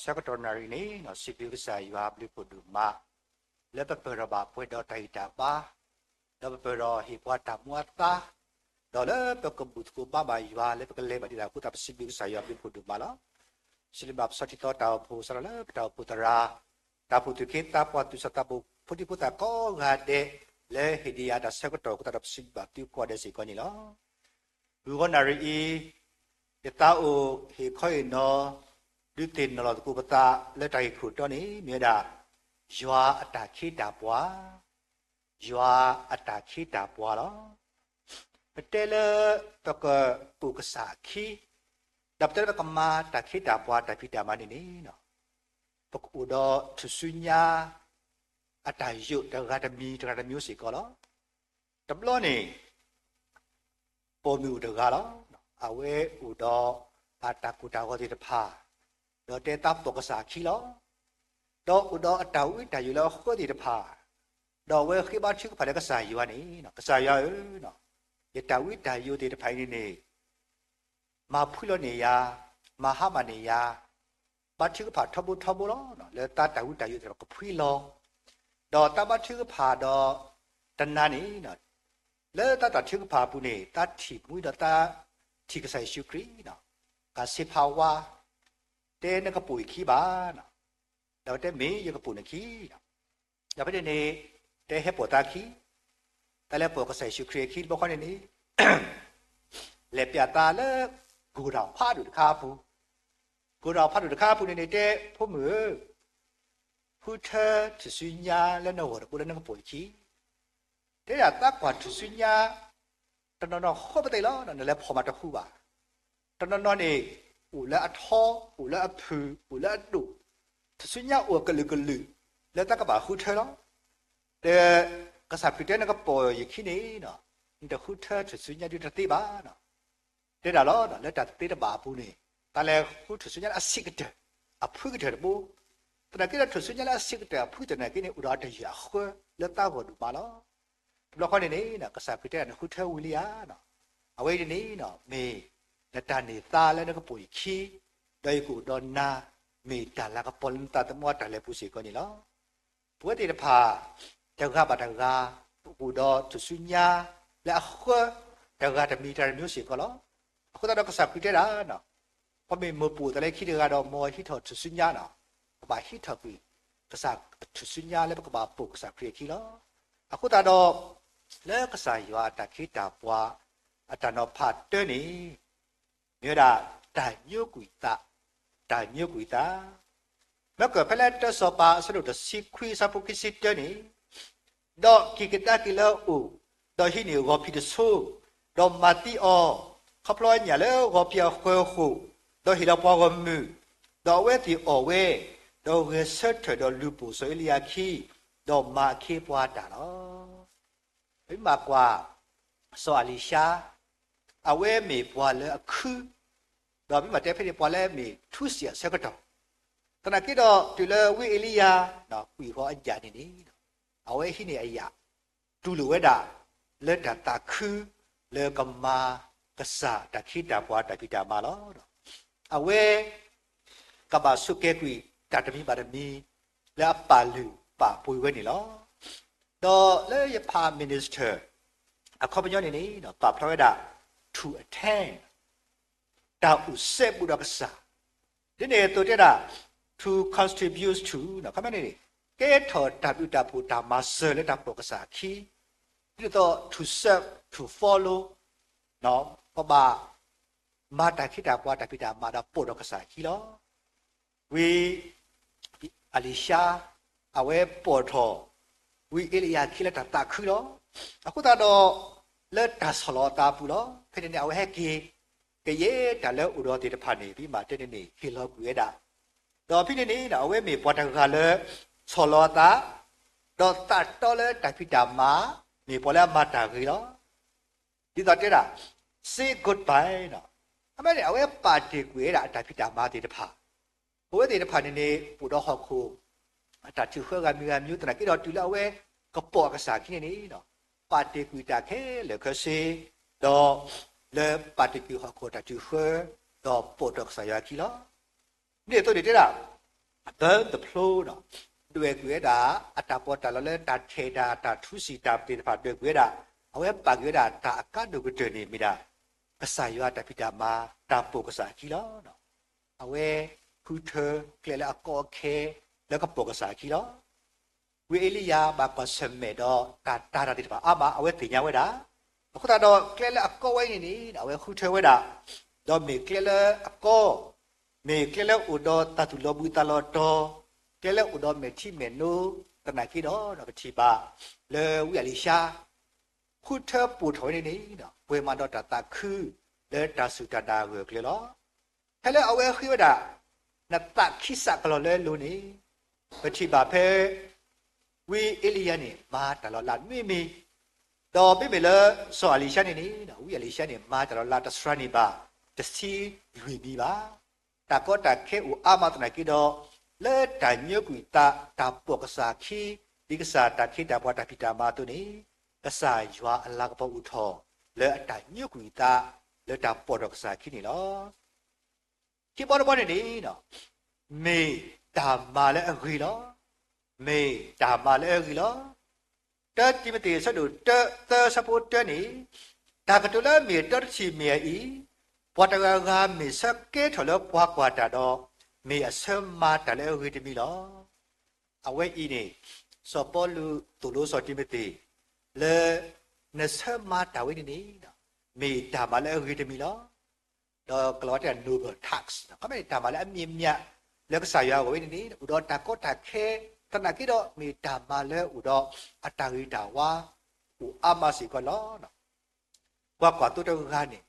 ဆၢကတီၢ်နၣ်ရံၣ်န့ၣ် စံးဘျုးကစၢ်ယွၤဘျုးဖှိၣ်ဒိၣ်မး လၢပပၢၢ်ထီၣ်ဘၣ်ပှဲၤဒီးတၢ်ဂံၢ်တၢ်ဘါ, ဒီးပပၢၢ်ထီၣ်ဟ့ၣ်ပှၤတၢ်မူအသါ, ဒီးလၢပကဘူၣ်သကိးဘါဘၣ်ယွၤလၢပကလဲၤဘၣ်ဒ်လဲၣ်အဃိသတး ပစံးဘျုးကစၢ်ယွၤဘျုးဖှိၣ်ဒိၣ်မးလီၤ. စံးဘျုးဘၣ်ပစီထံသီတၢ်အိၣ်ဖှိၣ် စးထီၣ်လၢပတၢ်အိၣ်ဖှိၣ်သရၣ်, တၢ်အိၣ်ဖှိၣ်သူၣ်က့သးပှၢ် သူၣ်စၢ်သးဘိၣ် ဖိဒံဖိသၣ်ကိးဂၤဒဲး လၢဟ့ၣ်ဒံးယၤတၢ်ဆၢကတီၢ်အဃိသတးဒီး ပစံးဘျုးဘၣ်သုကိးဂၤဒဲးစ့ၢ်ကီးန့ၣ်လီၤ. ဂုၤဂီၤနၣ်ရံၣ်အံၤ, ယသးအိၣ်ဟ့ၣ်ခီဟ့ၣ်နီၤ ဒုးသ့ၣ်နီၣ်လီၤသကိးပသးလၢတၢ်ဂ့ၢ်ခိၣ်တီန့ၣ် မ့ၢ်ဝဲဒၣ် ယွၤအတၢ်ခ့တၢ်ပှၤ, ယွၤအတၢ်ခ့တၢ်ပှၤလီၤ. ပတဲလၢပကပိာ်ကစၢ်အခံ, ဒီးပတဲလၢပကမၤတၢ်ခ့တၢ်ပှၤတၢ်ဖံးတၢ်မၤန့ၣ်န့ၣ်, ပကအိၣ်ဒီးထူၣ်စုညါ အတၢ်ယိးတဂၤတမံၤတဂၤတမံၤစ့ၢ်ကီးလီၤ. တဘျီန့ၣ် ပိာ်မုၣ်အိၣ်တဂၤလီၤ. အဝဲအိၣ်ဒီးအတၢ်ကိၢ်တၢ်ဂီၤသ့ၣ်တဖၣ်, ဒီးတဲသးပိာ်ကစၢ်အခံလီၤ. ဒီးအိၣ်ဒီးအတၢ်ဝံတၢ်ယိးလၢအဃၢသ့ၣ်တဖၣ်, ဒီးအဝဲဃ့ဘါထုကဖၣ်လၢကစၢ်ယွၤန့ၣ်, ကစၢ်ယွၤဧၢ, ယတၢ်ဝံတၢ်ယိးသ့ၣ်တဖၣ်အံၤန့ၣ်န့ၣ် မၤဖှံလီၤန့ၢ်ယၤ, မၤဟါမၢ်န့ၢ်ယၤ, ဘါထုကဖၣ်ထီဘိထီဘိလီၤ. လၢသးတၢ်ဝံတၢ်ယိးသ့ၣ်တဖၣ်ကဖှံလီၤ, ဒီးသးဘါထုကဖၣ်ဒီးတနၤန့ၣ်, လၢသးတၢ်ထုကဖၣ်အပူၤန့ၣ် သးထံၣ်မှံဒီးသးထံၣ်ကစၢ်ယ့ၣ်ၡူးခရံာ်, ကစ့ဖးဝါ, တဲနကပိာ်ယခံဘၣ်, ဒီးတဲမ့ၢ်ယကပိာ်နခံ, ဒီးဖဲန့ၣ်န့ၣ် တဲဟဲပိာ်သးခံ, တၢ်လဲၤပိာ်ကစၢ်ယ့ၣ်ၡူးခရံာ်အခံတဘျီဃီန့ၣ်န့ၣ် လဲၤပျးသးလၢ ကိၢ်ဒၣ်ဖးဒိၣ်တခါအပူၤ, ကိၢ်ဒၣ်ဖးဒိၣ်တခါအပူၤန့ၣ်န့ၣ် တဲဖိမုၣ်ဧၢ, ဃုထၢထူၣ်စုညါလၢနဂီၢ်တဘိလၢနကပိာ်ယခံ, တဲဒၣ်သးကွၢ်ထူၣ်စုညါ တနီၤနီၤဃိပသ့ၣ်လီၤ, နလဲၤဖီၣ်မးတဃူဘၣ်, တနီၤနီၤန့ၣ် အိၣ်လၢအထီ, အိၣ်လၢအဖုၣ်, အိၣ်လၢအဒိၣ်, ထူၣ်စုညါအိၣ်ကလုာ်ကလုာ် လၢသးကဘၣ်ဃုထၢလီၤ. ဒီးကစၢ်ခရံာ်တဲနကပိာ်ယခံန့ၣ်, နတဃုထၢထူၣ်စုညါဒ်တသ့ဘၣ်, တဲဒၣ်လီၤ, လၢတၢ်သ့တဘၣ်အပူၤန့ၣ် သးလဲၤဃုထူၣ်စုညါလၢအဆံးကတၢၢ် အဖုကတၢၢ်တဘိ, သနာ်က့ဒီးထူၣ်စုညါလၢအဆံးကတၢၢ်အဖုကတၢၢ်သနာ်က့န့ၣ် အိၣ်ဒီးအတယၢၢ်အဃၢလၢသးဂီၢ်ဒိၣ်မးလီၤ. တဘျီဃီန့ၣ်န့ၣ် ကစၢ်ခရံာ်တဲဒၣ်နဃုထၢဝံၤလံဧါ, အဝဲအံၤန့ၣ် မ့ၢ်နတၢ်န့ၢ်သါလၢနကပိာ်ယခံ, ဒီးယကအိၣ်ဒီးနၤ မ့ၢ်တၢ်လၤကပီၤလၢနသးသမူအတၢ်လဲၤပူၤစ့ၢ်ကီးန့ၣ်လီၤ. ပဝဲသ့ၣ်တဖၣ် တဂၤဘၣ်တဂၤ ပအိၣ်ဒီးထူၣ်စုညါ လၢအဃၢ တဂၤတမံၤတၢ်တမံၤစ့ၢ်ကီးလီၤ. အဃိသတးဒီးကစၢ်ခရံာ်တဲဒၣ်, ပမ့ၢ်မိၢ်ပအိၣ်သးလၢခံတဂၤဒီး မ်အဟံးထီၣ်ထူၣ်စုညါန့ၣ်, ပဘၣ်ဟံးထီၣ်ကွံာ် ကစၢ်ထူၣ်စုညါလၢပကဘၣ်ပိာ်ကစၢ်ခရံာ်အခံလီၤ. အဃိသတးဒီး လၢကစၢ်ယွၤအတၢ်ခ့တၢ်ပှၤ အတၢ်နီၤဖးတၢန့ၣ် မ့ၢ်ဝဲဒၣ် တၢ်ညိကွံာ်သး, တၢ်ညိကွံာ်သး. မ့ၢ်ကွၢ်ဖဲလၢတၢစီၤပၤအဆၢဒိၣ်တဆံခွံအဆၢဖိခံဆံတၢန့ၣ်, ဒီးက့ၤကဒါက့ၤလၢအအိၣ်, ဒီးဟံးန့ၢ်ဂီၤဖံးတဆိ, ဒီးမၤသံအီၤ, ခီဖျိညၣ်လၢဂီၤဖံးအဃၢၤအဃိာ်, ဒီးဟ့ၣ်လီၤပှၤဂီၢ်မုၢ်, ဒီးအဝဲသ့ၣ်အီၣ်ဝဲ, ဒီးဂဲၤဆၢထၢၣ်ဒီးလူၤပိာ်စီၤအ့လံယၤအခံ, ဒီးမၤအခ့အပှၤတၢ်လီၤ. ပမ့ၢ်ကွၢ် စီၤအလံၤၡါ, အဝဲမ့ၢ်ပှၤလၢအခု, ဒီးပမ့ၢ်တဲဖဲန့ၣ် ပှၤလၢမ့ၢ်ထူစံးအဆၢကတီၢ်, သနာ်က့ဒီးတုၤလၢဝံအ့လံယၤ ကွံာ်ဃီအယၣ်န့ၣ်န့ၣ်, အဝဲဟံးန့ၢ်အယၣ် တူၢ်လိာ်ဝဲဒၣ် လၢတၢ်သးခု လၢကမၤ ကစၢ်တၢ်ခ့တၢ်ပှၤတၢ်ဖံးတၢ်မၤလီၤ. အဝဲ ကဘၣ်ဆိးက့ၤကွံာ်တၢ်တမံၤဘၣ်တမံၤ လၢအပာ်လုၢ်ပာ်ပှ့ၤဝဲန့ၣ်လီၤ. ဒီးလၢယဖး minister အခီပညီန့ၣ်န့ၣ် ပာ်ဖျါဝဲဒၣ် to attend တၢ်အိၣ်စဲဘူးဒီးကစၢ်, ဒ်န့ၣ်အသိးတဲဒၣ် to contribute to ခီပညီန့ၣ် ကဲထီၣ်တၢ်ဘျုးတၢ်ဖှိၣ်တၢ်မၤစၢၤလၢတၢ်ပိာ်ကစၢ်အခံ, ဒ်သိး to serve, to follow ပဘၣ်မၤတၢ်ခ့တၢ်ပှၤတၢ်ဖံးတၢ်မၤဒီးပိာ်ထီၣ်ကစၢ်အခံလီၤ. ဝံအလံၤၡါ အဝဲပိာ်ထီၣ် ဝံအ့လံယၤအခံလၢတၢ်သးခုလီၤ. အဃိသတးဒီး လၢတၢ်ဆီၣ်လီၤအသးအပူၤလီၤ. ဖဲန့ၣ်န့ၣ် အဝဲဟဲက့ၤ ကယဲၢ်တၢ်လၢအိၣ်ဒီးသ့ၣ်တဖၣ်န့ၣ် ပမ့ၢ်တဲန့ၣ်န့ၣ် ဟ့ၣ်လီၤကွံာ်ဝဲဒၣ်, ဒီးဖဲန့ၣ်န့ၣ် အဝဲမ့ၢ်ပှၤတဂၤလၢ ဆီၣ်လီၤအသး, ဒီးသးတီလၢတၢ်ဖံးတၢ်မၤ, မ့ၢ်ပှၤလၢအမၤတၢ်ဂ့ၤလီၤ. ဒ်သိးတဲဒၣ် say goodbye န့ၣ်, အမ့ၢ်န့ၣ် အဝဲပာ်တ့ၢ်ကွံာ်ဝဲဒၣ်အတၢ်ဖံးတၢ်မၤသ့ၣ်တဖၣ်, ပဝဲသ့ၣ်တဖၣ်န့ၣ်န့ၣ် ပအိၣ်ဒီးဟီၣ်ခိၣ် အတၢ်ထုးဃၢဂၤမံၤဂၤမံၤ သနာ်က့ဒီးတုၤလၢအဝဲကပိာ်အကစၢ်အခံန့ၣ်န့ၣ် ပာ်တ့ၢ်ကွံာ်တၢ်ခဲလၢာ်ခဲဆ့, ဒီးလၢပာ်တ့ၢ်ကွံာ်ဟီၣ်ခိၣ်တၢ်ထုးဃၢ, ဒီးပိာ်ထီၣ်ကစၢ်ယွၤအခံလီၤ. ဒ်န့ၣ်အသိးန့ၣ်တဲဒၣ် အဘၢတဖျိဒီး ဒွဲၣ်ကွံာ်ဝဲဒၣ် အတၢ်ပီးတၢ်လီလၢတၢ်ထဲးတၢ် တၢ်ထူစံၣ်တၢ်ပတ့ၢ်တဖၣ်ဒွဲၣ်ကွံာ်ဝဲဒၣ်, အဝဲပာ်က့ၤဝဲဒၣ်တၢ်အကါဒိၣ်ကတၢၢ်န့ၣ်မ့ၢ်ဒၣ် ကစၢ်ယွၤတၢ်ဖံးတၢ်မၤ တၢ်ပိာ်ကစၢ်အခံလီၤ. အဝဲဃုထၢကျဲလၢအကီအခဲ လၢကပိာ်ကစၢ်အခံလီၤ. ဝံအ့လံယၤဘၣ်ကွၢ်ဆၢၣ်မဲာ်ဒီးတၢ်တာ်တၢ်သ့ၣ်တဖၣ်အါမး အဝဲသ့ၣ်ညါဝဲဒၣ်, အဃိသတးဒီးကျဲလၢအကီဝဲအံၤန့ၣ်န့ၣ် အဝဲဃုထၢဝဲဒၣ်, ဒီးမ့ၢ်ကျဲလၢအကီ, မ့ၢ်ကျဲလၢအိၣ်ဒီးတၢ်သူၣ်လီၤဘှံးသးလီၤတီၤ, ကျဲလၢအိၣ်ဒီးမဲာ်ထံမဲာ်နိ, သနာ်က့ဒီးပထံၣ်ဘၣ် လၢဝံအလံၤၡါ ဃုထၢပိာ်ထီၣ်ဝဲန့ၣ်န့ၣ် ပှဲၤမးဒီးတၢ်သးခု လၢတၢ်စူၢ်တၢ်နာ်အဂၢၢ်အကျၢၤလီၤ. ဖဲလၢအဝဲဃ့ဝဲဒၣ် နသးခံစးကလီၤလၢအလိၤန့ၣ်, ပထံၣ်ဘၣ်ဖဲ ဝံအ့လံယၤန့ၣ် မၤတၢ်လီၤလးနွံမံၤ, ဒီးမ့မ့ၢ်လၢစီၤအလံၤၡါန့ၣ်န့ၣ် ဝံအလံၤၡါန့ၣ် မၤတၢ်လီၤလးတစှၤန့ၣ်ဘၣ် တဆံလွံၢ်မံၤဘၣ်. တၢ်ကီတၢ်ခဲအိၣ်အါမးသနာ်က့ဒီး လၢတၢ်ညိကွံာ်အသး တၢ်ပိာ်ကစၢ်အခံ, ဒ်ကစၢ်တၢ်ခ့တၢ်ပှၤတၢ်ဖံးတၢ်မၤအသိးန့ၣ်, ကစၢ်ယွၤအလၤကပီၤအိၣ်ထီၣ် လၢအတၢ်ညိကွံာ်အသး လၢတၢ်ပိာ်ထီၣ်ကစၢ်အခံန့ၣ်လီၤ. ခံဘီတဘီန့ၣ်န့ၣ်, မ့ၢ်တၢ်မၤလၢအဂ့ၤလီၤ. မ့ၢ်တၢ်မၤလၢအဂ့ၤလီၤ. တၢတံၤမသ့း အဆၢဒိၣ်တၢ သၢ ဆၢဖိတၢန့ၣ်, တၢ်ကတိၤလၢမ့ၢ်အတီတထံၣ်မ့ၢ်အအံၤ, ပှၤတဂၤဂၤမ့ၢ်ဆၢကဲထီၣ်လၢပှၤကွၢ်တၢ်ဒီး, မ့ၢ်အဆၢမၤတၢ်လၢအဂ့ၤတမံၤလီၤ. အဝဲအံၤန့ၣ် စီၤပီလူးသိၣ်လိစီၤတံၤမသ့း လၢ နဆၢမၤတၢ်ဝဲန့ၣ်န့ၣ်, မ့ၢ်တၢ်မၤလၢအဂ့ၤတမံၤလီၤ. ဒီးကလီၤဝါတဲ noble task ခီမ့ၢ်န့ၣ် တၢ်မၤလၢအမံၤမံၤ လၢကစၢ်ယွၤအဂီၢ်ဝဲန့ၣ်န့ၣ် အိၣ်ဒီးတၢ်ကီတၢ်ခဲ သနာ်က့ဒီး မ့ၢ်တၢ်မၤလၢအိၣ်ဒီးအတၢ်ဂ့ၤတၢ်ဝါ အိၣ်အါမးစ့ၢ်ကီးန့ၣ်လီၤ. ပှၤကွၢ်သိတဂၤန့ၣ်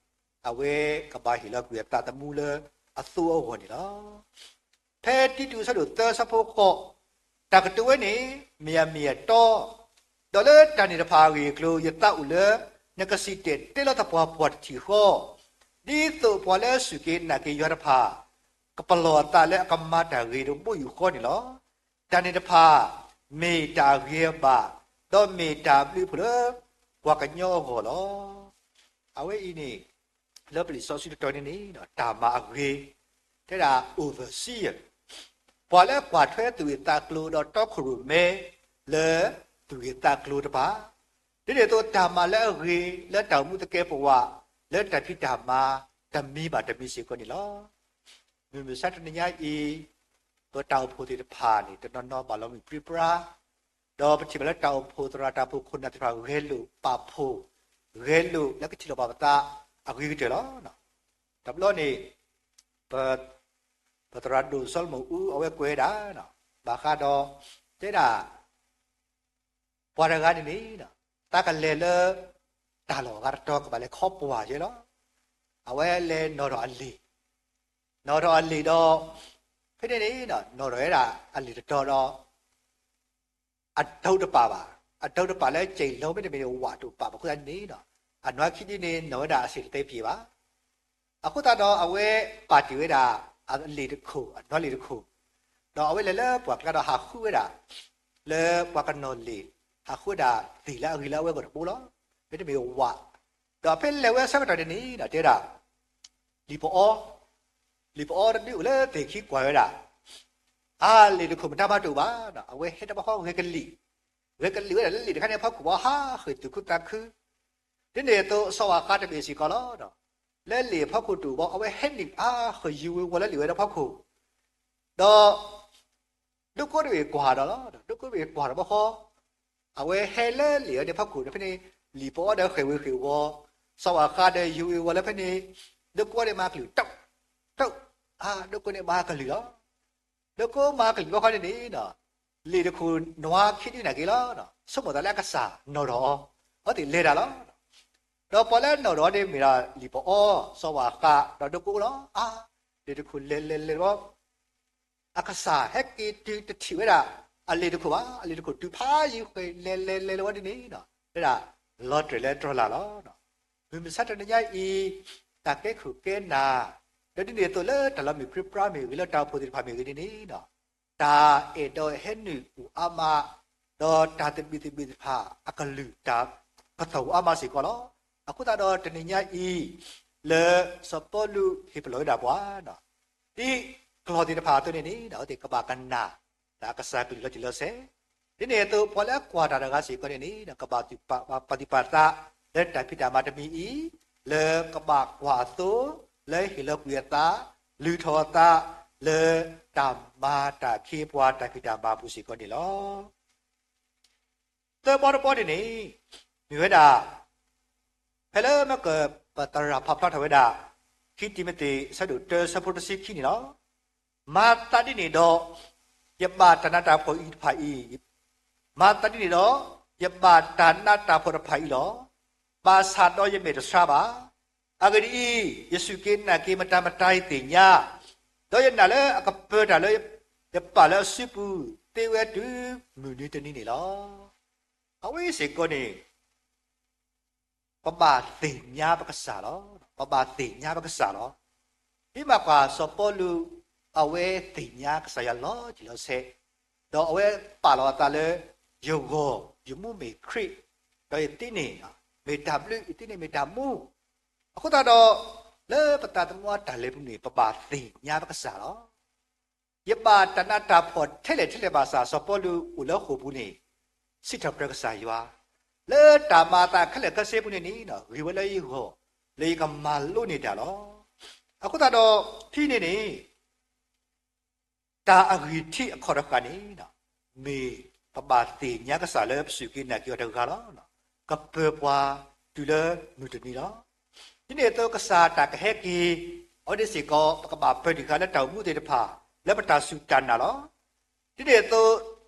အဝဲကဘၣ်ဟ့ၣ်လီၤကွံာ်အသးသမူလၢအသိအဂီၢ်န့ၣ်လီၤ. ဖဲတံတူး အဆၢဒိၣ်သၢ ဆၢဖိဃိး, တၢ်ကတိၤဝဲန့ၣ် မ့ၢ်အမ့ၢ်အတီ, ဒီးလၢတၢ်န့ၣ်တဖၣ်အဂ့ၢ်အကျိၤ ယသးအိၣ်လၢ နကစံၣ်တဲၤတဲလီၤသပှၢ်ပှၢ်တထံၣ်ဃီ, ဒ်သိးပှၤလၢအစူၢ်က့ၤနာ်က့ၤယွၤတဖၣ် ကပလီၢ်အသးလၢအကမၤတၢ်ဂ့ၤတဘိယူၢ်ဃီန့ၣ်လီၤ. တၢ်န့ၣ်တဖၣ် မ့ၢ်တၢ်အဂ့ၤအဘၣ်, ဒီးမ့ၢ်တၢ်ဘျုးအဖှိၣ်လၢ ပှၤကညီအဂီၢ်လီၤ. အဝဲအံၤန့ၣ် လၢပလံာ်စီဆှံတတီၤန့ၣ်န့ၣ် တၢ်မၤအဂ့ၤ, တဲဒၣ် overseer, ပှၤလၢကွၢ်ထွဲသူၣ်ဂ့ၤသးကျိၤဒီးတီခိၣ်ရိၣ်မဲ လၢသူၣ်ဂ့ၤသးကျိၤတဖၣ်, ဒ်န့ၣ်အသိးတၢ်မၤလၢအဂ့ၤ လၢတၢ်အိၣ်မူသကဲးပဝး လၢတၢ်ဖံးတၢ်မၤ တမံၤဘၣ်တမံၤစ့ၢ်ကီးန့ၣ်လီၤ. မုၢ်မဆါတနံၤညါအံၤ ပတၢ်အိၣ်ဖှိၣ်သ့ၣ်တဖၣ်န့ၣ် တနီၤနီၤဘၣ်လီၤမုၢ်ပြံပြါ, ဒီးပထံၣ်ဘၣ်လၢတၢ်အိၣ်ဖှိၣ်သရၣ်တၢ်အိၣ်ဖှိၣ်ခိၣ်နၢ်သ့ၣ်တဖၣ်ဂဲၤလိာ်ပာ်ဖှိၣ်, ဂဲၤလိာ်လၢကထံၣ်လိာ်ဘၣ်ပသးအဂ့ၤကတၢၢ်လီၤ. တဘျီန့ၣ် ပ ပသရၣ်ဒိၣ်စီၤလမုၢ်အူအဝဲကွဲးဝဲဒၣ် ဘၣ်ဃးဒီး တဲဒၣ် ပှၤတဂၤန့ၣ်န့ၣ် တၢ်ကလဲၤလၢ တၢ်လီၢ်အဂၤတတီၤကဘၣ်လဲၤခီပှၢ်ယဲလီၤ. အဝဲလဲၤနီၣ်ထီၣ်အလံာ်, နီၣ်ထီၣ်အလံာ်ဒီး ဖဲန့ၣ်န့ၣ် နီၣ်ထီၣ်ဝဲဒၣ်အလံာ်တတီၤဒီး အဒိးတပာ်ဘၣ်, အဒိးတပာ်လၢစ့ၢ်လီၤ မ့တမ့ၢ်ဝးတပာ်ဘၣ်အဃိသတးန့ၣ် အနွါခံဒုန့ၣ် နီၣ်ဝဲဒၣ်အစ့ၣ်တသ့ပှဲၤဘၣ်. အဃိသတးဒီးအဝဲပာ်တ့ၢ်ဝဲဒၣ် အလံာ်တခိၣ်, အနီၣ်လံာ်တခိၣ်, ဒီးအဝဲလဲၤလၢပှၢ်ကျါဒီးဟးဃုဝဲဒၣ် လၢပှၤကနီၣ်လံာ်, ဟးဃုဝဲဒၣ်သ့ၣ်လၢအဂ့ၤလၢအဝဲအဂီၢ်တဘိလီၤ. မ့တမ့ၢ်ဝး, ဒီးဖဲလဲၤဝဲအဆၢကတီၢ်န့ၣ်န့ၣ် တဲဒၣ် လံာ်ပအီ, လံာ်ပအီတဒုအိၣ်လၢသ့ၣ်ခံကွၢ်ဝဲဒၣ်, အါ လံာ်တခိၣ်မတၤမၤတအိၣ်ဘၣ်, အဝဲဟဲတဘျီဃီဂဲၤကလံာ်, ဂဲၤကလံာ်ဝဲဒၣ်လၢလံာ်တခါန့ၣ်အဖီခိၣ်ဘၣ် ဟးဃ့ၢ်သူၣ်ခုသးခု, ဒ်န့ၣ်အသိးစီၤအၤဃးတဘ့ၣ်စ့ၢ်ကီးလီၤ. လၢလံာ်အဖီခိၣ်တအိၣ်ဘၣ် အဝဲဟဲနုာ်အါဃ့ၢ်ယူၤဝ့ၤဝီၤလၢလံာ်ဝဲဒၣ်ဖီခိၣ်, ဒီး ဒိကိတဘ့ၣ်ကွၢ်ဒီးလီၤ, ဒိကိတဘ့ၣ်ကွၢ်ဒီးဘၣ်ဃီ, အဝဲဟဲလၢလံာ်ဝဲန့ၣ်ဖီခိၣ်ဒီးဖဲန့ၣ်, လံာ်ပအီဒီးဃ့ၢ်ဝ့ၤဃ့ၢ်ဝီၤ, စီၤအၤဃးဒီးယူၤဝ့ၤဝီၤလၢဖဲန့ၣ်, ဒိကိန့ၣ်မၤကလုၢ်, ဒိကိ, ဒိကိန့ၣ်မၤကလုၢ်လီၤ. ဒိကိမၤကလုၢ်ဘၣ်ဃီန့ၣ်န့ၣ်, လံာ်တခိၣ်နွါခံဒုန့ၣ်က့ၤလီၤ, ဆိကမိၣ်သးလၢအကစၢ်နီၣ်ထီၣ်အီၤ, အဝဲသ့ၣ်လဲၤတၢ်လီၤ. ဒီးပှၤလၢနီၣ်ထီၣ်အီၤန့ၣ်မ့ၢ်ဒၣ်လံာ်ပအီ, စီၤအၤဃး, ဒီးဒိကိလီၤ. အါ, လံာ်တခိၣ်လဲၤလဲၤလဲၤလီၤ အကစၢ်ဟဲက့ၤတုၤတထံၣ်ဝဲဒၣ် အလံာ်တခိၣ်ဘၣ်, အလံာ်တခိၣ်တုၤဖးယံၤဃ့ၢ်လဲၤလဲၤလဲၤလီၤဝဲဒ်န့ၣ်, ဝဲဒၣ်လီၤတြဲၤလၢတြီၤလၢ်လီၤ. မုၢ်မဆါတနံၤညါအံၤ, တၢ်ကဲခိၣ်ကဲနၢ်, ဒီးဒ်န့ၣ်အသိးလၢတၢ်လီၤမုၢ်ပြံပြါမ့ၢ်ဂ့ၤ လၢတၢ်အိၣ်ဖှိၣ်သ့ၣ်တဖၣ်မ့ၢ်ဂ့ၤန့ၣ်န့ၣ်, တၢ်အဲၣ်ဒိးဟဲနုာ်အိၣ်အါမး, ဒီးတၢ်သဘံၣ်သဘုၣ်သ့ၣ်တဖၣ်အကလုၢ်တၢ်ကသီၣ်အိၣ်အါမးစ့ၢ်ကီးလီၤ. အဃိသတးဒီးတနံၤညါအံၤ, လၢစီၤပီလူးဟ့ၣ်ပလီၢ်ဝဲဒၣ်ပှၤ, ဒ် ကျီၢ်သ့ၣ်တဖၣ်အသိးန့ၣ်န့ၣ် အဝဲသ့ၣ်ကဘၣ်ကနၣ် တၢ်ကစၢ်ကလုၢ်လီၤတံၢ်လီၤဆဲး, ဒ်န့ၣ်အသိး ပှၤလၢအကွၢ်တၢ်တဂၤစ့ၢ်ကီးန့ၣ်န့ၣ် ကဘၣ်ပာ်သူၣ်ပာ်သး လၢတၢ်ဖံးတၢ်မၤတမံၤအံၤ လၢကဘၣ်ကွၢ်အသိး လၢဟ့ၣ်လီၤကွံာ်အသး လုၢ်ထီၣ်အသး လၢတၢ်မၤတၢ်ခ့အပှၤတၢ်ဖံးတၢ်မၤအပူၤစ့ၢ်ကီးန့ၣ်လီၤ. သၢဘီတဘီန့ၣ်န့ၣ် မ့ၢ်ဝဲဒၣ် ဖဲလၢမ့ၢ်ကပသရၣ်ဖးဖျါထီၣ်ဝဲဒၣ် ခံတံၤမသ့း အဆၢဒိၣ်တၢ အဆၢဖိတဆံခံန့ၣ်လီၤ. မၤသးဒ်န့ၣ်ဒီး ယဘၣ်တၢ်နးတၢ်ဖှီၣ်အံၤတဖၣ်အံၤ, မၤသးဒ်န့ၣ်ဒီး ယဘၣ်တၢ်နးတၢ်ဖှီၣ်တဖၣ်အံၤလီၤ. ဘၣ်ဆၣ်ဒီးယမဲာ်တဆှါဘၣ်. အဂ့ၢ်ဒ်အံၤ, ယစူၢ်က့ၤနာ်က့ၤမတၤမတၤယသ့ၣ်ညါ, ဒီးယနာ်လၢအကပၢတၢ်လၢယပာ်လၢအစုပူၤ သ့ဝဲတုၤမုၢ်နံၤတနံၤန့ၣ်လီၤ. အဝဲစ့ၢ်ကီးန့ၣ် ပဘၣ်သ့ၣ်ညါပကစၢ်လီၤ. ပဘၣ်သ့ၣ်ညါပကစၢ်လီၤ. မ့ၢ်မၤကွၢ်စီၤပီလူး အဝဲသ့ၣ်ညါကစၢ်ယွၤလီၤတံၢ်လီၤဆဲး, ဒီးအဝဲပာ်လီၤအသးလၢ ယဂီၢ်ယမူမ့ၢ်ခရံာ်, ဒီးယသံန့ၣ် မ့ၢ်တၢ်ဘျုး, ယသံန့ၣ်မ့ၢ်တၢ်မူ. အဃိသတးဒီး လၢပသးသမူအတၢ်လဲၤပူၤန့ၣ် ပဘၣ်သ့ၣ်ညါပကစၢ်လီၤ. ယဘၣ်တၢ်နးတၢ်ဖှီၣ်ထဲလဲၣ်ထဲလဲၣ်ဘၣ်ဆၣ် စီၤပီလူးအိၣ်လၢဃိာ်ပူၤန့ၣ် စံးထီၣ်ပတြၢၤကစၢ်ယွၤ, လၢတၢ်မၤအသးခဲလၢာ်ခဲဆ့ပူၤန့ၣ်န့ၣ် ဂ့ၤဝဲလၢယဂီၢ် လၢယကမၤလိန့ၢ်တၢ်လီၤ. အဃိသတးဒီး ဖဲန့ၣ်န့ၣ် တၢ်အဂံၢ်ထံးအခီၣ်တဃၣ်န့ၣ် မ့ၢ်ပဘၣ်သ့ၣ်ညါကစၢ်လၢပစူၢ်က့ၤနာ်က့ၤအီၤတဂၤလီၤ. ကပၢၤပှၤတုၤလၢမုၢ်တနံၤလီၤ. ဒ်န့ၣ်အသိးကစၢ်တၢ်ကဟဲက့ၤ အဝဲသ့ၣ်စ့ၢ်ကီး ပကဘၣ်ပၢၤတံၢ်ဃာ်လၢတၢ်အိၣ်မူသ့ၣ်တဖၣ် လၢပတၢ်စူၢ်တၢ်နာ်လီၤ. ဒ်န့ၣ်အသိး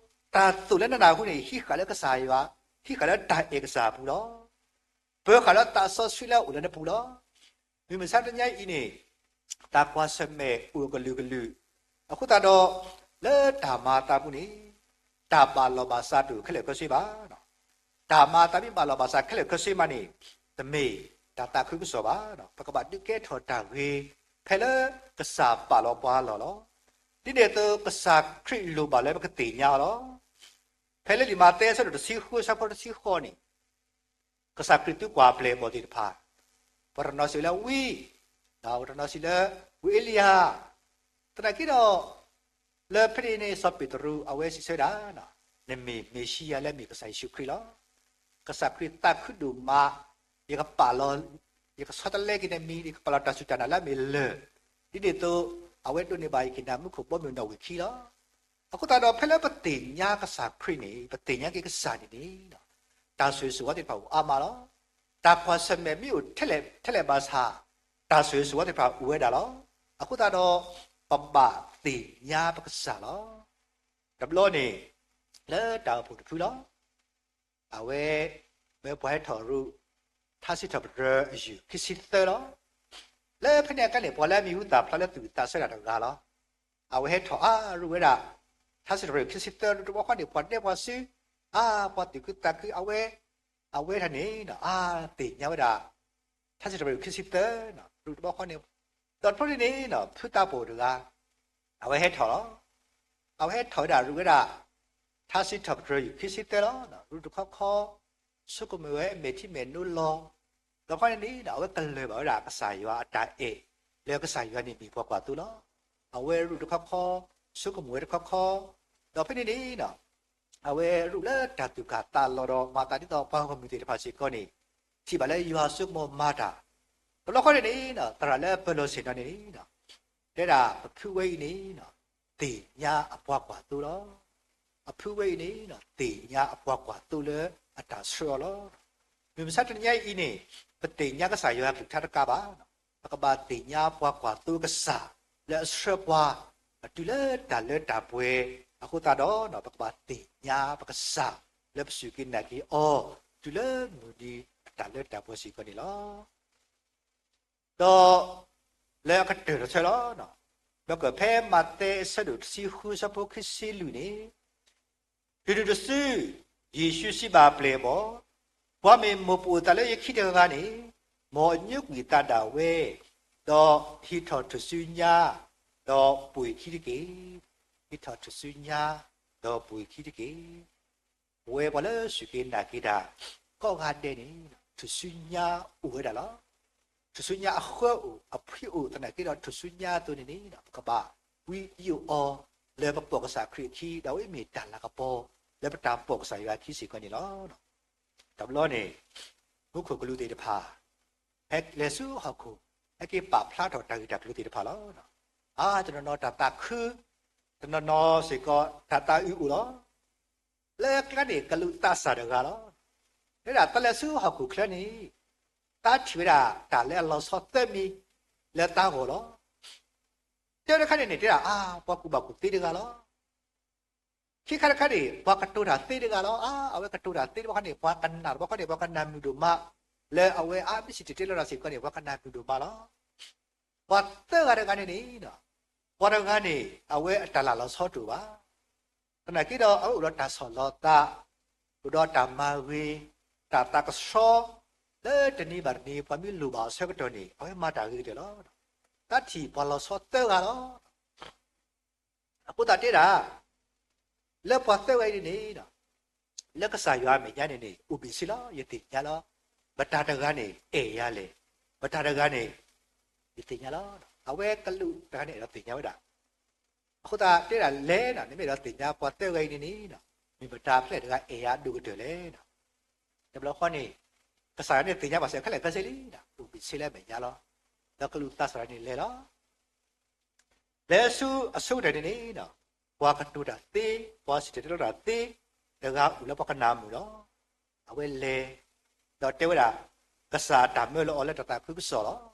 တၢ်သိၣ်လၢနနၢ်ဟူန့ၣ် ဟံးဃာ်လၢကစၢ်ယွၤ, ဟံးဃာ်လၢတၢ်အဲၣ်ကစၢ်အပူၤလီၤ. ပၢၤဃာ်လၢသးစီဆှံလၢအအိၣ်လၢနပူၤလီၤ. မုၢ်မဆါတနံၤညါအံၤန့ၣ် တၢ်ကွၢ်ဆၢၣ်မဲာ်အိၣ်ကလုာ်ကလုာ်, အဃိသတးဒီး လၢတၢ်မၤအသးပူၤန့ၣ် တၢ်ဘၣ်လီၢ်ဘၣ်စးတအိၣ်ခဲလၢာ်ခဲဆ့ဘၣ်. တၢ်မၤအသးမ့ၢ်ဘၣ်လီၢ်ဘၣ်စးခဲလၢာ်ခဲဆ့မးန့ၣ် တမ့ၢ်တၢ်သးခုကစီၣ်ဘၣ်. ပကဘၣ်ဒုးကဲထီၣ်တၢ်ဂ့ၤ ဖဲလၢကစၢ်ပာ်လီၤပှၤလီၢ်လီၤ. ဒ်န့ၣ်အသိး ကစၢ်ခရံာ်လိၣ်ဘၣ်လၢပကသ့ၣ်ညါအီၤလီၤ. ဖဲလၢလံာ်မးသဲ အဆၢဒိၣ်တဆံဃု အဆၢဖိတဆံဃိးန့ၣ် ကစၢ်ခရံာ်သံကွၢ်ပျဲၢ်အဘီၣ်သ့ၣ်တဖၣ်, ပှၤတနီၤစံးလၢဝံ, ပှၤတနီၤစံးလၢ ဝံအ့လံယၤ, သနာ်က့ဒီး လၢဖဲန့ၣ်န့ၣ် စီၤပ့းတရူး အဝဲစံးဆၢဒၣ်, နမ့ၢ်မ့ၤၡံယၤလၢမ့ၢ်ကစၢ်ယ့ၣ်ၡူးခရံာ်လီၤ. ကစၢ်ခရံာ်သးခုဒိၣ်မး, ယကပာ်လီၤ, ယကဆီတလဲက့ၤနမံၤ, ယကပာ်လီၤတၢ်စူၢ်တၢ်နာ်လၢအမ့ၢ်လၢၢ်, ဒ်န့ၣ်အသိး အဝဲဒိးန့ၢ်ဘၣ်ယက့ၤနၤမူခိၣ်ဘီမုၢ်နီၣ်ဝံာ်ခံလီၤ. အဃိသတးဒီး ဖဲလၢပသ့ၣ်ညါကစၢ်ခရံာ်န့ၣ် ပသ့ၣ်ညါက့ၤကစၢ်န့ၣ်န့ၣ် တၢ်ဆိၣ်ဂ့ၤဆိၣ်ဝါသ့ၣ်တဖၣ်အိၣ်အါမးလီၤ. တၢ်ကွၢ်ဆၢၣ်မဲာ်မ့ၢ်အိၣ်ထဲလဲၣ်ထဲလဲၣ်ဘၣ်ဆၣ် တၢ်ဆိၣ်ဂ့ၤဆိၣ်ဝါသ့ၣ်တဖၣ်အိၣ်ဝဲဒၣ်လီၤ. အဃိသတးဒီး ပဘၣ်သ့ၣ်ညါပကစၢ်လီၤ. တဘျီန့ၣ် လၢတၢ်အိၣ်ဖှိၣ်တဖုလီၤ. အဝဲ မ့ၢ်ပှၤဟဲထီၣ်ရူး ထါစံးထီၣ်ပတြၢၤအယုၢ်ခံဆံသၢလီၤ. လၢဖဲန့ၣ်အခါန့ၣ် ပှၤလၢအမံၤဟူသၣ်ဖျါလၢသူၣ်ဝံၣ်သးဆၢတၢ်တဂၤလီၤ. အဝဲဟဲထီၣ်အါရူးဝဲဒၣ် ထါစံးထီၣ်ပတြၢၤခံဆံသၢ တဘျီဃီန့ၣ် ပှၤတဲပှၤစံး, အါ ပှၤသူၣ်ခုသးခုအဝဲ, အဝဲတၢ်န့ၣ် အါသ့ၣ်ညါဝဲဒၣ် ထါစံးထီၣ်ပတြၢၤခံဆံသၢ ရူးတဘျီဃီန့ၣ်, ဒီးတဖျိန့ၣ်န့ၣ် ဖုသးပှၢ်တဂၤ အဝဲဟဲထီၣ်လီၤ. အဝဲဟဲထီၣ်ဝဲဒၣ်ရူးဝဲဒၣ် ထါစံးထီၣ်ပတြၢၤယုၢ်ခံဆံသၢလီၤ. ရူးတခီခီ ဆိကမိၣ်ဝဲအမဲာ်ထံမဲာ်နိလီၤ. ဒီးခီန့ၣ်န့ၣ် အဝဲကလၢၢ်ဘၣ်ဝဲဒၣ်ကစၢ်ယွၤအတၢ်အဲၣ် လၢကစၢ်ယွၤန့ၣ်မ့ၢ်ပှၤကွၢ်သိလီၤ. အဝဲရူးတခီခီ ဆိကမိၣ်ဝဲတခီခီ, ဒီးဖဲန့ၣ်န့ၣ် အဝဲရူးလၢတၢ်သူၣ်ကၢ်သးလီၤဒီး မၤသးဒ်သိးပှၤဂီၢ်မုၢ်သ့ၣ်တဖၣ်စ့ၢ်ကီးန့ၣ် ထံၣ်ဘၣ်လၢယွၤဆိကမိၣ်မၤတၢ်, တဘျီဃီန့ၣ်န့ၣ် သရၣ်လၢအပၢၤလီၢ်ဆ့ၣ်နီၤန့ၣ်န့ၣ် တဲဒၣ်ပဖုဝဲအံၤန့ၣ် သ့ၣ်ညါအပှၤကွၢ်သိလီၤ. အဖုဝဲအံၤန့ၣ် သ့ၣ်ညါအပှၤကွၢ်သိလၢအတၢ်ဆှၢအီၤလီၤ. မုၢ်မဆါတနံၤညါအံၤန့ၣ် ပသ့ၣ်ညါကစၢ်ယွၤအကလုၢ်ကထါတကးဘၣ်. ပကဘၣ်သ့ၣ်ညါပှၤကွၢ်သိကစၢ်လၢအဆှၢပှၤ တုၤလၢတၢ်လၢတၢ်ပှဲၤ, အဃိသတးဒီး ပကဘၣ်သ့ၣ်ညါပကစၢ်လၢပစူၢ်က့ၤနာ်က့ၤအီၤ တုၤလၢမုၢ်နံၤအတၢ်လၢတၢ်ပှဲၤစ့ၢ်ကီးန့ၣ်လီၤ. ဒီးလၢအကတၢၢ်တဆၢလီၤ. ဘၣ်ကဖဲမးသဲအဆၢဒိၣ်တဆံဃု အဆၢဖိခံဆံလွံၢ်န့ၣ်, တုၤနုၤတစု, ယ့ၣ်ၡူးစံးဘၣ်ပျဲၢ်အဘီၣ်, ပှၤမ့ၢ်မိၢ်ပအိၣ်သးလၢယခံတဂၤန့ၣ်, မ်အညိကွံာ်အသးဒၣ်ဝဲ, ဒီးဟံးထီၣ်ထူၣ်စုညါ, ဒီးပှ့ၤခံတက့ၢ်. ဟံးထီၣ်ထူၣ်စုညါ, ဒီးပှ့ၤခံတက့ၢ်. ပဝဲပှၤလၢစူၢ်က့ၤနာ်က့ၤတၢ်ကိးဂၤဒဲးန့ၣ် ထူၣ်စုညါအိၣ်ဝဲဒၣ်လီၤ. ထူၣ်စုညါအဃၢအိၣ်အဖှံအိၣ်သနာ်က့ဒီး ထူၣ်စုညါအသိးန့ၣ်န့ၣ် ပကဘၣ် ဝံယိၣ်အီၤ လၢပပိာ်ကစၢ်ခရံာ်အခံ ဒီးအဝဲမ့ၢ်တၢ်လၤကပီၤ လၢပတၢ်ပိာ်ကစၢ်ယွၤအခံစ့ၢ်ကီးန့ၣ်လီၤ. တဘျီန့ၣ် မူခိၣ်ကလူးသ့ၣ်တဖၣ် ဟဲလဲၤဆူဟီၣ်ခိၣ် ဟဲက့ၤပာ်ဖျါထီၣ်တၢ်ဂ့ၢ်တၢ်ကျိၤသ့ၣ်တဖၣ်လီၤ. အါ တနီၤနီၤတၢ်သးခု, တနီၤနီၤစ့ၢ်ကီးတၢ်သးအုးအိၣ်လီၤ. လၢကျါန့ၣ် ကလူးသးစၢ်တဂၤလီၤ. တဲဒၣ်တၢ်လဲၤဆူဟီၣ်ခိၣ်ချၢန့ၣ် တၢ်ထံၣ်ဝဲဒၣ်တၢ်လၢအလီၤဆီသၢမံၤလၢတၢ်ဂီၢ်လီၤ. တၢတခါန့ၣ်န့ၣ် တဲဒၣ်အါ ပှၤကူၣ်ဘၣ်ကူၣ်သ့တဂၤလီၤ. ခံခါတခါန့ၣ် ပှၤကတိၤတၢ်သ့တဂၤလီၤ. အါ အဝဲကတိၤတၢ်သ့တဘျီခါန့ၣ် ပှၤကနၣ်တဘျီခါန့ၣ် ပှၤကနၣ်မုာ်ဒိၣ်မး လၢအဝဲအါမ့ၢ်စံၣ်တဲၤတဲလီၤတၢ်စ့ၢ်ကီးန့ၣ် ပှၤကနၣ်မုာ်ဒိၣ်မးလီၤ. ပှၤသၢဂၤတဂၤန့ၣ်န့ၣ် ပှၤတဂၤန့ၣ် အဝဲအတၢ်လၤလီၤဆီတအိၣ်ဘၣ်. သနာ်က့ဒီး အဝဲအိၣ်ဒီးတၢ်ဆီၣ်လီၤသး, အိၣ်ဒီးတၢ်မၤဂ့ၤ, တၢ်သးကဆှီ, လၢတနံၤဘၣ်တနံၤ ပှၤမ့ၢ်လိၣ်ဘၣ်အဆၢကတီၢ်န့ၣ် အဝဲမၤတၢ်ဂ့ၤကတၢၢ်လီၤ. တၢ်ထံၣ်ပှၤလီၤဆီသၢဂၤလီၤ. အဃိသတးတဲဒၣ် လၢပှၤသၢဂၤအံၤန့ၣ်န့ၣ် လၢကစၢ်ယွၤအမဲာ်ညါန့ၣ်န့ၣ် အိၣ်ဘ့ၣ်ဆ့လီၤ ယသ့ၣ်ညါလီၤ. မတၤတဂၤန့ၣ် အဲၣ်ယၤလဲၣ်, မတၤတဂၤန့ၣ် ယသ့ၣ်ညါလီၤ. အဝဲကလူးတဂၤန့ၣ် အဲၣ်ဒိးသ့ၣ်ညါဝဲဒၣ်. အဃိသတးတဲဒၣ်လဲၣ်န့ၣ် နမ့ၢ်အဲၣ်ဒိးသ့ၣ်ညါပှၤသၢဂၤအံၤန့ၣ်န့ၣ် မ့ၢ်မတၤဖဲလဲၣ်တဂၤအဲၣ်ယၤဒိၣ်ကတၢၢ်လဲၣ်. တဘျီဃီန့ၣ် ကစၢ်ယွၤန့ၣ်သ့ၣ်ညါပှၤစ့ၢ်ခဲလၢာ်ခဲဆ့လံ, အိၣ်ဘ့ၣ်ဆ့လၢအမဲာ်ညါလီၤ. ဒီးကလူးသးစၢ်န့ၣ်လဲၤလီၤ. လဲၤဆူအဆိကတၢၢ်န့ၣ်န့ၣ် ပှၤကတိၤတၢ်သ့, ပှၤစံၣ်တဲၤတဲလီၤတၢ်သ့ တဂၤအိၣ်လၢပှၤကနၣ်မုာ်လီၤ. အဝဲလဲၤ ဒီးတဲဝဲဒၣ် ကစၢ်အတၢ်မၢလီၤအီၤလၢတၢ်သးခုကစီၣ်လီၤ.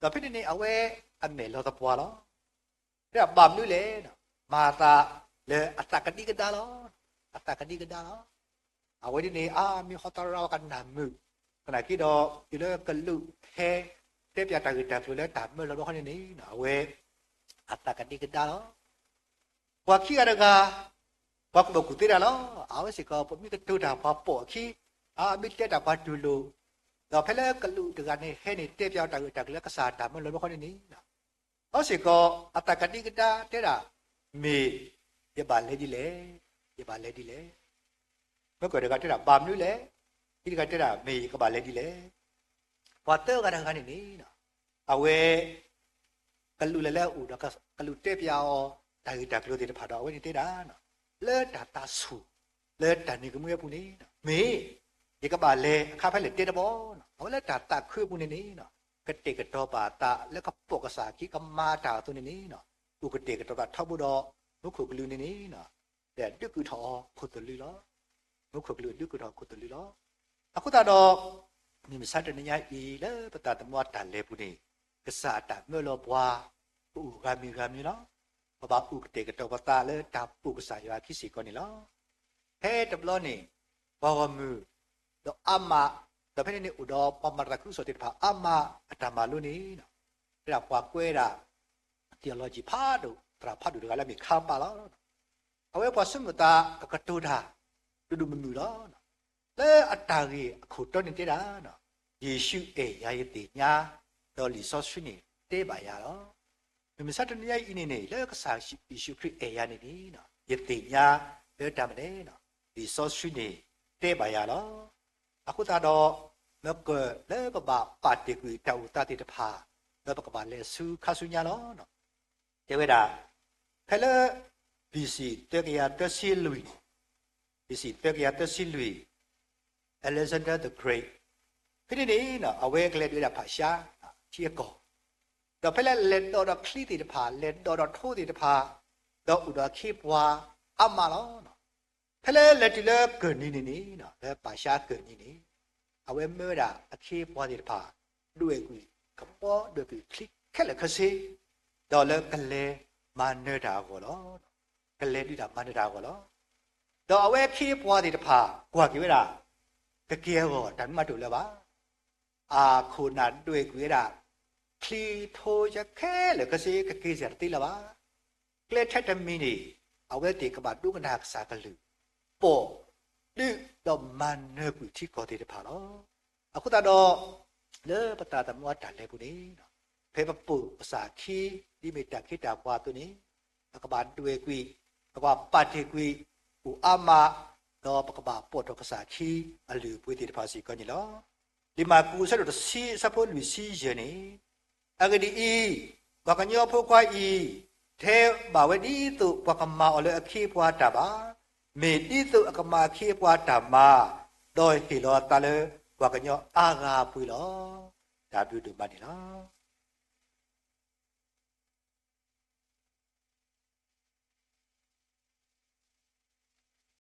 ဒီးဖဲန့ၣ်န့ၣ် အဝဲအမဲာ်လီၤသပှၢ်လီၤ. တဲဒၣ်ဘၣ်မနုၤလဲၣ်, မၤအသးလၢအသးကဒံကဒါလီၤ. အသးကဒံကဒါလီၤ. အဝဲန့ၣ်န့ၣ် အါမ့ၢ်ဟီသရၣ်ဝဲကနၣ်မုာ်, သနာ်က့ဒီး တုၤလၢကလူးဟဲ တဲပၠးတၢ်ဂ့ၢ်တၢ်ကျိၤလၢတၢ်မၢလီၤဘျီဃီန့ၣ်န့ၣ် အဝဲ အသးကဒံကဒါလီၤ. ပှၤခံဂၤတဂၤ ပှၤကူၣ်ဘၣ်ကူၣ်သ့တၢ်လီၤ. အဝဲစ့ၢ်ကီး ပမ့ၢ်ကတိၤတၢ်ပှၤပိာ်အခံ, အမ့ၢ်တဲတၢ်ပှၤတူၢ်လိာ်, ဒီးဖဲလၢကလူးတဂၤန့ၣ် ဟဲန့ၣ်တဲပၠးတၢ်ဂ့ၢ်တၢ်ကျိၤလၢကစၢ်တၢ်မၢလီၤဘျီဃီန့ၣ်န့ၣ် အဝဲစ့ၢ်ကီး အသးကဒံကဒါတဲဒၣ် မ့ၢ်ယဘၣ်လဲၤဒ်လဲၣ်, ယဘၣ်လဲၤဒ်လဲၣ်. မ့ၢ်ကတဂၤတဲဒၣ်ဘၣ်မနုၤလဲၣ်, ခံတဂၤတဲဒၣ်မ့ၢ်ယကဘၣ်လဲၤဒ်လဲၣ်. ပှၤသၢဂၤတဂၤန့ၣ်န့ၣ် အဝဲ ကလူးလဲၤလၢအအိၣ်ဒီး ကလူးတဲပၠးအီၤ တၢ်ဂ့ၢ်တၢ်ကျိၤသ့ၣ်တဖၣ်ဒီး အဝဲန့ၣ်တဲဒၣ် လၢတၢ်သးဆူၣ် လၢတၢ်နၢၤကမှံအပူၤန့ၣ် မ့ၢ်ယကဘၣ်လဲၤအခါဖဲလဲၣ်တဲတဘျီ, အဝဲလၢတၢ်သးခုအပူၤန့ၣ်န့ၣ် ကတဲာ်ကတီၤပာ်သးလၢကပိာ်ကစၢ်ခံကမၤတၢ်အသိးန့ၣ်န့ၣ် အိၣ်ကတဲာ်ကတီၤသးထီဘိဒီး မူခိၣ်ကလူးန့ၣ်န့ၣ် ဒုးကုာ်ထီၣ်အီၤခိၣ်သလုးလီၤ. မူခိၣ်ကလူးဒုးကုာ်ထီၣ်ခိၣ်သလုးလီၤ. အဃိသတးဒီး မုၢ်မဆါတနံၤညါအံၤ လၢပသးသမူအတၢ်လဲၤပူၤန့ၣ် ကစၢ်အတၢ်မၢလီၤပှၤ ကအိၣ်ဂၤမံၤဂၤမံၤလီၤ. ပဘၣ်အိၣ်ကတဲာ်ကတီၤပသးလၢတၢ်ပိာ်ကစၢ်ယွၤအခံစ့ၢ်ကီးန့ၣ်လီၤ. ဖဲတဘျီန့ၣ် ပှၤဂီၢ်မုၢ် ဒီးအါမး ဒီးဖဲန့ၣ်န့ၣ်အိၣ်ဒီးပှၤမၤတၢ်သးခုကစီၣ်သ့ၣ်တဖၣ်အါမးအတၢ်မၤလိန့ၣ် ဖဲဒၣ်ပှၤကွဲးဒၣ် theology ဖးဒိၣ် သရၣ်ဖးဒိၣ်တဂၤလၢအမ့ၢ်ခါပာ်လီၤ. အဝဲပှၤဆိကမိၣ်သးကကတိၤတၢ် ဒိၣ်ဒိၣ်မုၢ်မုၢ်လီၤ. လၢအတၢ်ဂ့ၢ်အခိၣ်တီန့ၣ်တဲဒၣ် ယ့ၣ်ၡူးအဲၣ်ယၤယသ့ၣ်ညါ, ဒီးလံာ်စီဆှံန့ၣ်တဲဘၣ်ယၤလီၤ. မုၢ်မဆါတနံၤညါအံၤန့ၣ်န့ၣ် လၢကစၢ်ယ့ၣ်ၡူးခရံာ်အဲၣ်ယၤန့ၣ်န့ၣ် ယသ့ၣ်ညါလၢတၢ်မနုၤလဲၣ်, လံာ်စီဆှံန့ၣ်တဲဘၣ်ယၤလီၤ. အဃိသတးဒီး မ့ၢ်ကလၢပဘၣ်ပာ်တ့ၢ်ကွံာ်တၢ်အိၣ်သးသ့ၣ်တဖၣ် ဒီးပကဘၣ်လဲၤဆူခါဆူညါလီၤ. တဲဝဲဒၣ် ဖဲလၢ B C သၢကယၤသၢဆံလွံၢ်, B C သၢကယၤသၢဆံလွံၢ် Alexander the Great ဖဲန့ၣ်န့ၣ် အဝဲကလဲၤဒုးဝဲဒၣ်ဖၣ်ရှါ ထံအကီၢ်, ဒီးဖဲလၢလဲၤဒိးဒီးချံသ့ၣ်တဖၣ် လဲၤဒိးဒီးထိသ့ၣ်တဖၣ်, ဒီးအိၣ်ဒီးအခ့အပှၤအါမးလီၤ. ဖဲလၢလဲၤတုၤလၢကၢၢ်နံၤန့ၣ်န့ၣ် လၢပၣ်ရှါကၢၢ်နံၤန့ၣ် အဝဲမၢဝဲဒၣ်အခ့အပှၤသ့ၣ်တဖၣ် ဒွဲၣ်ကွံာ်ကဘီဒွဲၣ်ကွံာ်ချံခဲလၢာ်ခဲဆ့, ဒီးလၢကလဲၤမၤနၢၤတၢ်အဂီၢ်လီၤ. ကလဲၤဒုးတၢ်မၤနၢၤတၢ်အဂီၢ်လီၤ. ဒီးအဝဲအခ့အပှၤသ့ၣ်တဖၣ် ကွၢ်က့ၤဝဲဒၣ် ကက့ၤအဂီၢ်တၢ်မၤတအိၣ်လၢၤဘၣ်. အခိၣ်နၢ်ဒွဲၣ်ကွံာ်ဝဲဒၣ် ချံထိခဲလၢာ်ခဲဆ့ ကက့ၤစ့ၢ်တသ့လၢၤဘၣ်. ကျဲထဲတမံၤန့ၣ် အဝဲသ့ၣ်ကဘၣ်ဒိကနၣ်ကစၢ်ကလုၢ်, ပိာ်ဒုးဒီးမၤနၢၤကွံာ်ထံကီၢ်သ့ၣ်တဖၣ်လီၤ. အဃိသတးဒီး လၢပသးသမူအတၢ်လဲၤပူၤန့ၣ် ဖဲပပိာ်ကစၢ်ခံ ဒ်မ့ၢ်တၢ်ခ့တၢ်ပှၤအသိးန့ၣ် ပကဘၣ်ဒွဲၣ်ကွံာ်, ပကဘၣ်ပာ်တ့ၢ်ကွံာ်, အိၣ်အါမး, ဒီးပကဘၣ်ပိာ်ထီၣ်ကစၢ်ခံအလုၢ်အပှ့ၤသ့ၣ်တဖၣ်စ့ၢ်ကီးန့ၣ်လီၤ. လံာ်မၢ်ကူးအဆၢဒိၣ်တဆံအဆၢဖိလွံၢ်ဆံယဲၢ်န့ၣ်, အဂ့ၢ်ဒ်အံၤ, ပှၤကညီဖိခွါအံၤ ထဲဘၣ်ဝဲဒ်သိးပှၤကမၤအီၤလၢအခ့အပှၤတၢ်ဘၣ်, မ့ၢ်ဒ်သိးအကမၤအခ့အပှၤတၢ်မၤ, ဒီးဟ့ၣ်လီၤသးလၢပှၤကညီအါဂၤအပူၤလီၤ. တၢ်ဘျုးဒိၣ်မးန့ၣ်လီၤ.